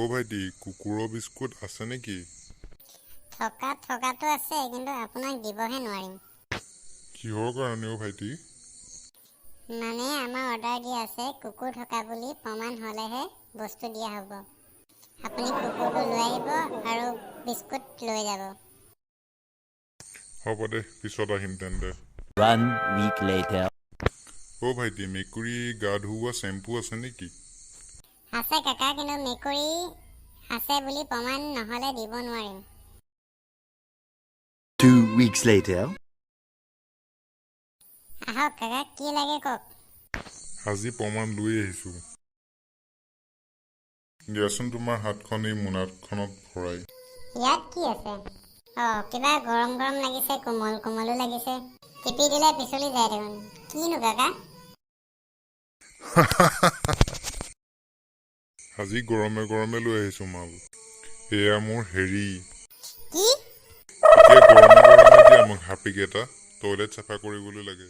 অ' ভাইটি, কুকুৰৰ বিস্কুট আছে নেকি? থকাটো আছে, কিন্তু আপোনাক দিবহে নোৱাৰিম। কিহৰ কাৰণে অ' ভাইটি? মানে আমাৰ অৰ্ডাৰ দিয়া আছে, কুকুৰ থকা বুলি প্ৰমাণ হ'লেহে বস্তু দিয়া হ'ব। আপুনি কুকুৰটো লৈ আহিব আৰু বিস্কুট লৈ যাব। হ'ব দে, পিছত আহিম তেন্তে। One week later. অ' ভাইটি, মেকুৰী গা ধুওৱা চেম্পু আছে নেকি? আছে কাকা, কিন্তু মেকুৰী আছে বুলি প্ৰমাণ নহ'লে দিব নোৱাৰিম। 2 weeks later. আহক কাকা, কি লাগে কওক। আজি প্ৰমাণ লৈ আহিছোঁ। দিয়াচোন তোমাৰ হাতখন এই মোনাখনত ভৰাই। ইয়াত কি আছে? অঁ, কিবা গৰম গৰম লাগিছে, কোমল কোমলো লাগিছে, টিপি দিলে পিছলি যায় দেখোন। কিনো কাকা? আজি গৰমে গৰমে লৈ আহিছোঁ মাল। এয়া মোৰ হেৰি। কি? এতিয়া গৰমে গৰমে দিয়া মোক হাপিক এটা, টয়লেট চাফা কৰিবলৈ লাগে।